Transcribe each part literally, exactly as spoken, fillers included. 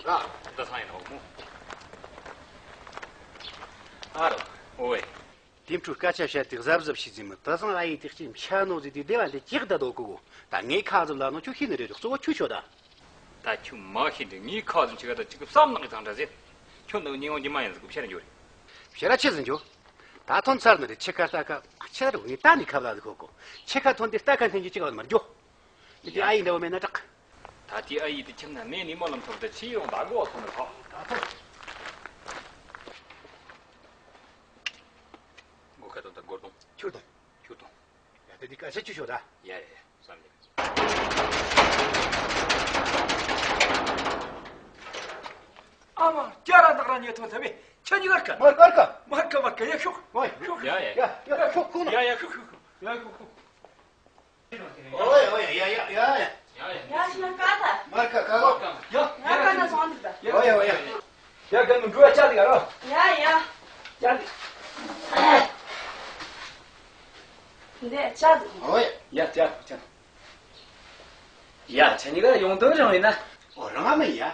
ཨ། འདི་ཚང་ཡིན་ནོ་མོ། ཨ་རོ། ཨོ་ཝེ། དེ་འཕྲོ་སྐད་ཆ་བཤད་དེ་གཟབ་གཟབ་བྱེད་ཟིན་མི་དེ་སང་ཨ་ཡེ་དེ་གཅིག་འཕྱ་ནོ་ཟིག་དེ་སྡེ་བ་འདི་ཅིག་ད་དོ་གོ་གོ། ད་ངའི་ཁ་ཟིག་ལ་ནོ་ཁྱོད་ཤེས་ནི་རེད། གཙོ་བོ་ཁྱོད་ཤོད་ད། ད་ཁྱོད་མ་ཤེས་འདྲི། ངའི་ཁ་ཟིག་ཅིག་ད་ཅིག་བསམ་ནག་གི་ཚང་འདྲ་ཟེར། ཁྱོད་འདི་ཉིན་འོང་རྒྱུ་མ་ཡིན་ཟིག་གོ་བཤད་རྒྱུ་རེད། བཤད་ར་ཆི་ཟིག་འགྱོ། ད་ཐོན་ཚར་ནི་རེད། ཆི་ཁ་རྟ་ཁ་ཆི་རུ་ངའི་ད་ནི་ཁབ་ལ་ཟིག་གོ་གོ། ཆི་ཁ་ཐོན་དེ་རྟ་ཁ་འཐེན་གྱི་ཅིག་བ་མར་འགྱོ། དེ་དེ་ཨ་ཡེ་འདྲ་བོ་མེད་ན་དྲག། ད་དེ་ཨ་ཡེ་དེ་ཁྱིམ་ན་མེད་ནི་སྨོན་ལམ་ཐོབ་ད་ཆི་ཡོང་ད་མགོ་ཐོན་ནི་ཐོག་ད་ཐོན། མགོ་ཁ་དང་ད་མགོ་དང་། ཁྱུར་དང་། ཁྱུར་དང་། ཡ་ད་དེ་སྐད་ཆ་ཆུ་ཤོག་ད། ཡ་ཡ་ཡ་བསམ་ཡ། ཨ་མ་སྐྱ་ར་ནག་ར་ཉེ་ཐོན་ཐ་བའི་ཁྱེད་གཉིས་ཀ་མར་ཀ་མར་ཀ་ཡ་ཤོག་ཨོ་ཡ་ཤོག་ཤོག་ཡ་ཡ་ཤོག་ཤོག་ཤོག་ཡ་ཤོག་ཤོག་ཤོག་ཡ་ཤོག་ཤོག་ཨོ་ཡ་ཨོ་ཡ་ཡ་ཡ་ཡ་ཡ། ཡ་ཤི་ན་ཀ་ད། མར་ཀ་ཀ་ལོ། ཡ་ཡ་ཀ་ན་སོང་འདུག་ད། ཨོ་ཡ་ཨོ་ཡ། ཡ་ག་ནུ་འགྲོ་ཡ་ཅ་ལི་ག་རོ། ཡ་ཡ། ཅ་ལི། འདི་ཅ་ལི། ཨོ་ཡ། ཡ་ཅ་ཅ། ཡ་ཁྱེད་གཉིས་ཀ་ཡོང་དོན་རང་ཡིན་ན། ཨོ་རང་ཨ་མ་ཡ། ད་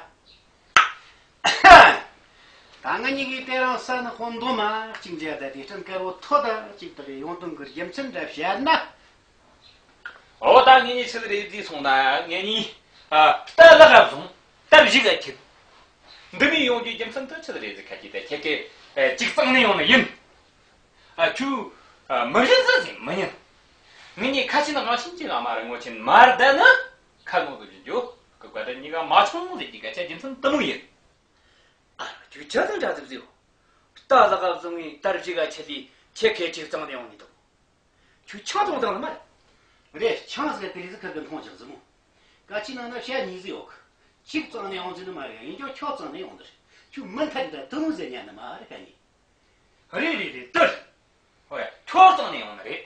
ང་གཉིས་ཀྱིས་དེ་རིང་ས་ནི་ཧོན་དོ་མ་གཅིག་མཇལ་ད་དེ་སྤྲིན་དཀར་བོ་ཐོ་ད་གཅིག་དག་ཡོང་དོན་གི་རྒྱུ་མཚན་འདྲ་བཤད་ན། ཨོ་ད་ངེད་གཉིས་ཆི་ཟིག་རེད་ཟེར་སོང་ན་ངེད་གཉིས་ཨ་རྟ་ལག་ག་བཟུང་རྟ་བཞི་ག་ཁྱེར། འདི་མི་ཡོང་རྒྱུའི་རྒྱུ་མཚན་དེ་ཆི་ཟིག་རེད་ཟེར་ཁ་ཅིག་ད་ཁྱེད་ཀྱིས་ཨ་གཅིག་གཙང་ནས་ཡོང་ནི་ཡིན། ཨ་ཁྱོད་ཨ་མི་རིན་ཟིག་ཟིག་མི་ཉན། ངེད་གཉིས་ཁ་ཆེ་ན་ང་ཆེན་གྱི་ང་མ་རེད། ངོ་ཆེན་མ་རེད་ད་ནི་ཁ་ངོ་ཟིག་བཞིན་རྒྱུ་གི་བཀའ་དྲིན་གཉིས་ཀ་མ་ཆུང་ཟིག་གི་སྐད་ཆ་རྒྱུ་མཚན་དེ་མོ་ཡིན། ཨ་རོ་ཁྱོད་ཆི་ཟིག་འདྲ་ཟིག་ཟིག་ཡོད། རྟ་ལག་ག་བཟུང་བའི་རྟ་བཞི་ག་ཁྱེར་དུས་ཁྱེད་ཁྱེད་གཅིག་གཙང་ནས་ཡོང་ནི་འདུག་ཁྱོད་ཆང་བཙོང་བཏང་ནི་མ་རེད། རེད། ཆང་ཟེར་དེ་རིགས་ཟིག་ཁུར་གི་འཐུང་ཅིག་ཟིག་མོ། སྐད་ཆའི་ནང་ན་བཤད་ཉིས་ཟིག་ཡོད་གི། གཅིག་གཙང་ནས་ཡོང་ཟིན་ནི་མ་རེད། ཡིན་ཀྱང་ཁྱོད་གཙང་ནས་ཡོང་ནི་རེད། ཁྱོད་མི་མཐུན་འདྲ་དུ་མོ་ཟེར་ཉན་ནི་མ་རེད་ག་ནི། རེད་རེད་རེད་དེ་རེད། ཧོ་ཡ་ཁྱོད་གཙང་ནས་ཡོང་ནི་རེད།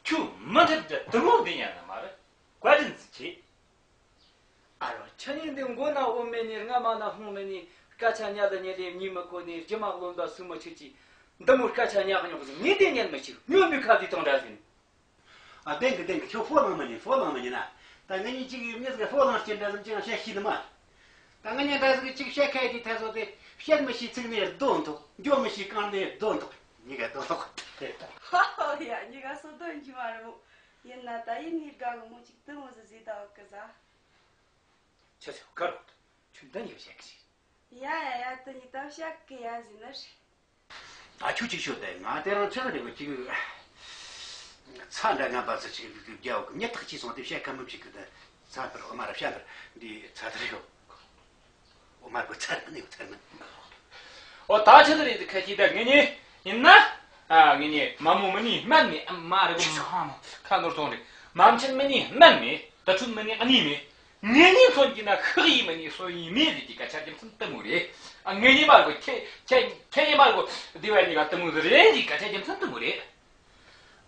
ཁྱོད་མི་མཐུན་འདྲ་དུ་མོ་ཟེར་ཉན་ནི་མ་རེད། བཀའ་དྲིན་ཟིག་ཆེ། ཨ་རོ་ཁྱེད་གཉིས་འདི་མགོ་ན་འོ་མེད་ནི་རྔ་མ་ན་ཧོང་མེད་ནི་སྐད་ཆ་ཉལ་ལ་ཉལ་ལེ་གཉིད་མི་ཁུག་ནི་རྒྱུ་མ་རློམ་པ་སུ་མི་ཆུད་ཀྱི་འདི་མོ་སྐད་ཆ་ཉག་ཉོག་ཟིག་ངས་དེ་ཉན་མི་ཤེས། སྨྱོན་པའི་ཁ་ཟིག་དང་འདྲ་ཟིག་ཨ་བདེན་གི་བདེན་གི། ཁྱོད་ཕོ་ལང་མི་ཉན། ཕོ་ལང་མི་ཉན་ན། ད་ང་གཉིས་གཅིག་ཡིན་མི་ཟིག་ཕོ་ལང་སྐྱེ་འདྲ་ཟིག་ཅང་བཤད་ཤེས་ནི་མ། ད་ང་གཉིས་འདྲ་ཟིག་གཅིག་བཤད་ཁ་ཡི་དེ་ཐད་སོ་དེ་བཤད་མི་ཤེས་ཚིག་ནས་རྡོ་འཐུག་འགྱོ་མི་ཤེས་རྐང་ནས་རྡོ་འཐུག་གཉིས་ཀ་རྡོ་འཐུག་རེད་ད། ཧ་ཧ་ཡ་གཉིས་ཀ་སོ་དོན་གྱི་མ་རེད་མོ། ཡིན་ན་ད་ཡིན་ངའི་དགའ་གི་མོ་ཅིག་དུ་མོ་ཟི་ཟི་ད་འོ་གི་ཟ། ཆ་ཆ་གར་འོ། ཁྱོད་འདི་ཉིད་བཤད་གི་ཞིག་ཡ་ཡ་ཡ་དུ་ཉིད་ད་བཤད་གི་ཡ་ཟི་ནི་རེད། ད་ཁྱོད་ཅིག་ཤོད་དེ། ང་དེ་རང་ཚེ་རིང་རེ་བ་ཅིག་ཚ་འདྲ་ངན་པ་ཚོ་ཅིག་རྒྱལ་བ་གི་མྱི་ཐག་ཆད་སོང་དེ་བཤད་ཁ་མི་ཕྱིད་གི་དེ། ཚ་དེར་འོ་མ་ར་བཤད་དེར་འདི་ཚ་དེར་ཡོད། འོ་མ་གི་ཚར་མིན་ཡོད་ཚར་མིན། འོ་ད་ཆི་ཟིག་རེད་ཁ་ཅིག་ད་ངེད་གཉིས་ཡིན་ན། ཨ་ངེད་གཉིས་མ་མོ་མི་ནི་སྨན་མེད། ཨ་མ་རེད་གོ་མ་མོ་ཁ་ནོར་སོང་རེད། མ་མཆིན་མི་ནི་སྨན་མེད། ད་ཁྲུན་མི་ནི་གནས་མེད། ངེད་གཉིས་མཚོན་གྱི་ན་ཤག་ཡིན་མི་ནི་སོ་ཡིན་མེད་ཟེར་གྱི་སྐད་ཆ་རྒྱུ་མཚན་དེ་མོ་རེད། ཨ་ངེད་གཉིས་མ་རེད་གོ་ཁྱེད་ཁྱེད་ཁྱེད་གཉིས་མ་རེད་གོ་སྡེ་བ་གཉིས་ཀ་དེ་མོ་ཟིག་རེད་ཟེར་གྱི་སྐད་ཆ་རྒྱུ་མཚན་དེ་མོ་རེད།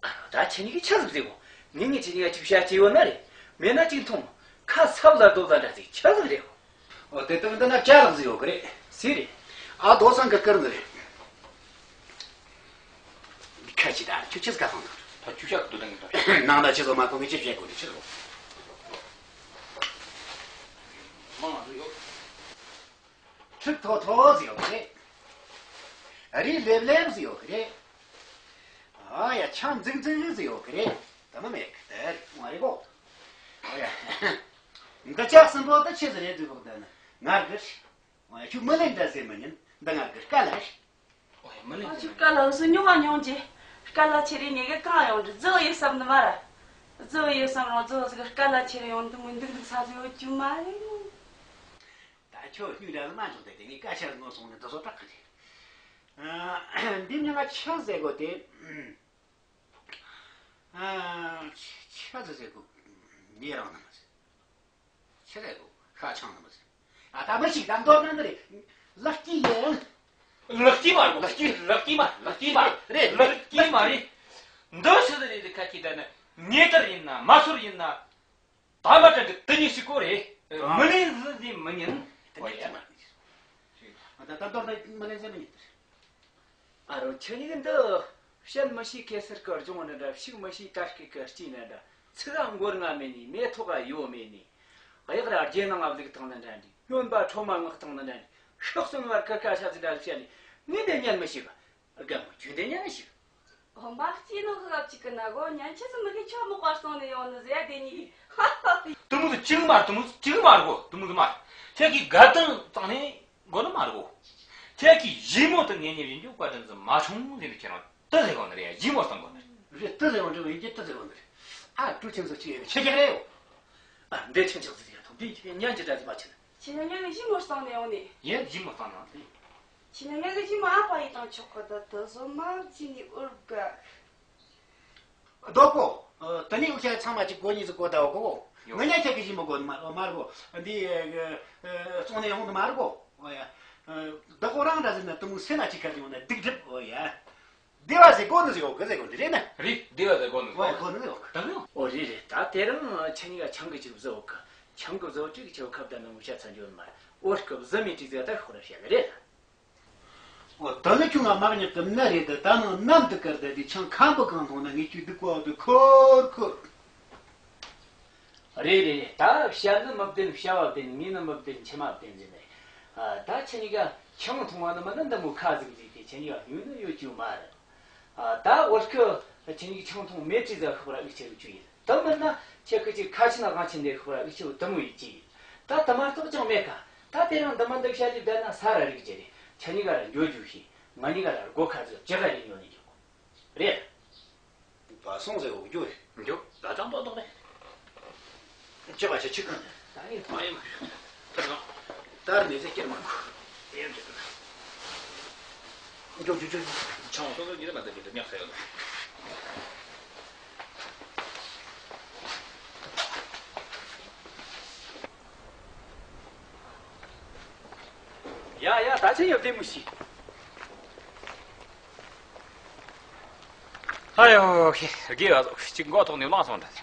ཨ་རོ་ད་ཁྱེད་གཉིས་ཀྱིས་ཆི་ཟིག་ཟེར་གོ། ངེད་གཉིས་ཁྱེད་གཉིས་ཀ་ཅིག་བཤད་ཀྱི་ཡོད་ན་རེད། མེད་ན་ཅིག་མཐོང་། ཁ་སབ་ལ་རྡོ་ལ་འདྲ་ཟིག་ཆི་ཟིག་རེད་གོ། འོ་དེ་དང་འདི་ན་ཅ་ལག་ཟིག་ཡོད་གི་རེད། ཟིག་རེད། ཨ་རྡོ་སང་གི་ཀིར་འདི་རེད། འདི་ཁ་ཅིག་ད་ཁྱོད་ཆི་ཟིག་ག་སོང་ད། ད་ཁྱོད་ཤག་འདུག་ད་ངེད་ད། ནང་ན་ཆི་ཟིག་མ་གཏོང་གི་ཅི་བཤད་དགོས་ནི་ཆི་ཟིག་མང་ང་ཟིག་ཡོད། ཁྲི་མཐོ་མཐོ་ཟིག་ཡོད་གི་རེད། རི་ལེབ་ལེབ་ཟིག་ཡོད་གི་རེད། ཨ་ཡ་ཆང་འཛིག་འཛིག་ཟིག་ཡོད་གི་རེད། ད་མ་མེད་གི་དེ་རེད་མ་རེད་གོ། ཨ་ཡ། འདི་ལྕགས་སྲིན་པོ་ད་ཆི་ཟིག་རེད་འདུག་གོ་ད་ནི་ངར་གི་རེད། ཨ་ཡ་ཁྱོད་མི་ལེན་འདྲ་ཟེར་མི་ཉན། འདི་ངར་གི་དཀའ་ལ་རེད། ཨོ་ཡ་མི་ལེན་ཨ་ཟེར་ཁྱོད་མི་ཉན། དཀའ་ལ་སུ་ཉུང་ང་ཉུང་ཅི། དཀའ་ལ་ཆེ་རེ་ངེད་གི་གང་ཡོང་འདྲི་རྫི་བོ་ཡོད་བསམ་ནི་མ་ར། རྫི་བོ་ཡོད་བསམ་རུང་རྫི་བོ་ཟིག་གི་དཀའ་ལ་ཆེ་རེ་ཡོང་འདུག་མི་འདུག་འདུག་ས་ཟིག་ཡོད་རྒྱུ་མ་རེད། ད་ཁྱོད་སྨྱུག་འདྲ་ཟིག་མ་འཇོག་དེ་དེ་ངས་སྐད་ཆ་ཟིག་ངོ་སོང་ནས་འདི་ཚོ་སྐྲག་གི་རེད། ཨ། འདི་མྱིང་ང་ཆི་ཟེར་གོ་དེ། ཨ། ཆི་ཆི་ཟིག་ཟེར་གོ། ངས་རང་ནི་མི་ཟེར། ཆི་ཟེར་གོ་ཤ་ཆང་ནི་མི་ཟེར། ཨ་ད་མི་ཞིག་ད་མདོར་ན་འདི་རེད། ལག་སྐྱེས་ཡིན། ལག་སྐྱེས་མ་རེད། ལག་སྐྱེས་ལག་སྐྱེས་མ་ལག་སྐྱེས་མ་རེད། ལག་སྐྱེས་མ་རེད། འདི་ཆི་ཟིག་རེད་ཁ་ཅིག་ད་ནི་ཉེ་དར་ཡིན་ན་མ་སོར་ཡིན་ན། ད་མ་དྲན་གི་དེ་གཉིས་ཤིག་གོ་རེད། ཨ། མི་ལེན་ཟིན་ཟིན་མི་ཉན། དེ་གཉིས་ཀྱི་མ་ལེན་ཟིན། ད་ད་མདོར་ན་མི་ལེན་ཟིན་མི་ཉན་དེ་རེད། ཨ་རོ་ཁྱེད་གཉིས་ཀྱི་འདི་བཤད་མི་ཤེས་གེ་སར་གི་སྦྱོང་ནི་འདྲ། ཕྱུག་མི་ཤེས་དར་སྐེད་གི་སྐྱེས་ནི་འདྲ། ཚིག་ག་མགོ་རྔ་མེད་ནི་མེ་ཐོག་ག་ཡོ་མེད་ནི། གཡག་ར་རྒྱལ་ནང་ང་བླུགས་བཏང་ནི་འདྲ་འདྲི། སྨྱོན་པ་ཁྲོ་མ་ངག་དང་ནི་འདྲ་ནི། ཤག་གསོན་བར་ཀི་ཀ་ཤ་ཚི་འདྲ་ལ་བཤད་ནི། ངས་འདི་ཉན་མི་ཤེས་གི། རྒན་མོ་ཁྱོད་འདི་ཉན་ནི་ཤེས་གི། ཨོ་མ་སྐྱིད་ནོ་གི་གབ་ཅིག་གི་ན་གོ་ཉན་ཆེ་སི་མི་གི་ཆོ་མོ་ཀ་སོང་ནི་ཡོང་ནི་ཟེར་དེ་ཉིད། དུ་མོ་དུ་ཅིག་མ་དུ་མོ་ཅིག་མ་རྒོ་དུ་མོ་དུ་མ། ཁྱེད་ཀྱི་དགའ་སྟོན་བཏང་ནས་གོ་ནི་མ་རྒོ། ཁྱེད་ཀྱི་ཞི་མོ་དུ་ངེད་གཉིས་ཡིན་རྒྱུ་བཀའ་དྲིན་ཟིན་མ་བྱུང་ཟེར་ནི། ཁྱེད་རང་དུ་ཟེར་གོ་ནི་རེད། ཞི་མོ་བཏང་གོ་ནི་རེད། རེད། དུ་ཟེར་གོ་ནི་རེད། ཡིན་གྱི་དུ་ཟེར་གོ་ནི་རེད། ཨ་ཀྲུ་ཆེན་ཟེར་ཅིག་ཡོད་ཁྱེད་ཀྱི་རེད་ཡོ། ཨ་འདི་ཆེན་ཆག་ཟིག་ཡ་ཐོག་འདི་ཉན་གྱི་འདྲ་ཟིག་མ་ཆེན། ཁྱེད་ཉན་གི་ཞི་མོ་བཏང་ནས་ཡོང་ནི། ཡིན་ཞི་མོ་བཏང་ནས་ཡོང་ནི། ཁྱེད་ཉན་གི་ཞི་མོ་ཨ་ཕ་ཡི་དང་ཆོག་གི་ད་དུ་ཟོ་མ་ཅི་ནི་ཨུར་ག་རྡོ་པོ། ཨ་དེ་ནས་འུ་ཤ་ཚང་མ་གཅིག་གོ་གཉིས་སུ་གོ་ད་འོ་གོ། ཡོ། ང་ཉ་ཁྱེད་ཀྱི་ཞི་མོ་གོ་མ་མ་རྒོ། འདི་ཨ་གཙོང་ནས་ཡོང་དུ་མ་རྒོ། འོ་ཡ། ཨ་བདག་པོ་རང་འདྲ་ཟིན་ན་དུ་མོ་སེ་ན་གཅིག་ཁར་ཡོང་ན་སྡིག་སྒྲིབ། འོ་ཡ། སྡེ་བ་ཟེར་གོ་ནི་ཟེར་འོ་གི་ཟེར་གོ་འདི་རེད་ན། རེད། སྡེ་བ་ཟེར་གོ་ནི་ཟེར་འོ་གོ་ནི་ཟེར་འོ་གི། ད་ནི། འོ་རེད་རེད། ད་དེ་རིང་ཁྱེད་གཉིས་ཀ་ཆང་གི་ཅིག་བཟོ་འོ་གི། ཆང་གི་བཟོ་ཅིག་ཆེ་བ་ཁབ་ད་ནི་འུ་ཤ་ཚ་འཇོན་མ་རེད། འོ་གི་བཟོ་མི་ཅིག་ཟེར་ད་ཤོར་བཤད་གི་རེད། འོ་ད་ནི་ཁྱོད་ང་མག་ཉག་གི་ན་རེད། ད་ད་ནང་ནམ་དུ་དཀར་ད་དེ་ཆང་ཁམ་བུ་གང་འཐུང་ན་ངས་ཁྱོད་སྡིག་པ་དུ་ཁོར་ཁོར། རེད་རེད་རེད། ད་བཤད་ནི་མི་བདེན། བྱ་བ་བདེན། ངས་ནི་མི་བདེན། ཁྱི་མ་བདེན་ཟེར་ནས། ཨ་ད་ཁྱེད་གཉིས་ཀ་ཆང་འཐུང་བ་ནི་མིན་ན་འདི་མོ་ཁ་ཟིག་ཟིག་དེ་ཁྱེད་གཉིས་ཀ་ཉོས་ནི་ཡོད་རྒྱུ་མ་རེད། ཨ་ད་འོ་སྐུ་ཁྱེད་གཉིས་ཀ་ཆང་འཐུང་མེད་དྲིས་ཟ་ཤོག་ར་ཨིག་ཆེ་རུ་ཆུ་ཡིན། དེ་མིན་ན་ཁྱེད་ཀྱི་ཅིག་ཁ་ཆེ་ན་གང་ཆེ་འདེད་ཤོག་ར་ཨིག་ཆེ་རུ་དེ་མོ་ཡིན་ཅི་ཡིན། ད་དེ་མ་གཏོགས་ཅང་མེད་ཀ། ད་དེ་རིང་འདི་མ་འདི་བཤད་ལེ་བསྡད་ན་ས་ར་རིག་ཅེ་རེད། ཁྱེད་གཉིས་ཀ་ར་འགྱོ་རྒྱུ་ཤེས། ང་གཉིས་ཀ་ར་སྒོ་ཁ་ཚོད་ཅི་ག་ཡིན་ཉོ་ནི་རྒྱུ་གོ། རེད། བ་སོང་ཟེར་འོ་འགྱོ་རེད། འགྱོ། ད་ད་མདོག་མདོག་རེད། ཅི་བ་ཞིག་ཆི་གང་ནས། ད་ཡིན། མ་ཡིན་མ་ཡིན། ད་ར་ནས་ཟེར་སྐྱེར་མ་གོ། ཡིན་འགྱོ། འགྱོ་འགྱོ་འགྱོ། ཆང་སོ་སོ་ཉིད་མ་འདི་འདི་ཉག་ས་ཡོད། ཡ་ཡ། ད་ཆེན་ཡོད་དེ་མི་ཤེས། ཨ་ཡོ་ཁེ་དགེ་བ་ཟོ་གཅིག་མགོ་ཐོག་ནས་ལངས་སོང་འདྲ།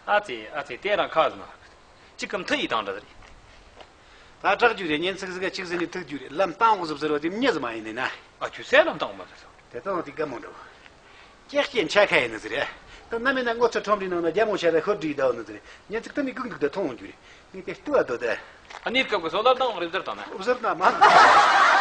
ཨ་ཙི་ཨ་ཙི། དེ་རང་ཁ་ཟིན་ན་གཅིག་གམ་མཐུ་ཡི་དང་འདྲ་རེད། ད་དྲག་རྒྱུ་རེད། ཉན་ཚིག་ཟིག་གཅིག་ཟིན་ནས་ཐུག་རྒྱུ་རེད། ལམ་སྟངས་འོག་ཟིབ་ཟེར་བ་དེ་མྱི་ཟིག་མ་ཡིན་ནས་ན། ཨ་ཁྱོད་སེ་ལམ་སྟངས་མ་ཟེར་སོང་། དེ་དང་དེ་དགའ་མོ་འགྲོ། ཀྱེ་སྐྱེ་འཆའ་ཁ་ཡིན་ནི་ཟེར། ད་ནམ་ཡིན་ན་ངོ་ཚ་ཁྲོམ་རའི་ནང་ན་རྒྱ་མོ་ཤ་ཟ་ཤོར་འདྲི་ཟླ་བ་ནི་ཟེར། ཉན་ཚིག་ད་ནི་སྒུག་འདུག་ད་མཐོང་འོང་རྒྱུ་རེད། ངས་དེ་ལྟོས་ཨ་དོ་ད། ཨ་ནི་སྐབས་ཀྱི་སོ་ལར་དང་རིབ་ཟར་དང་ན། རིབ་ཟར་ན་མ།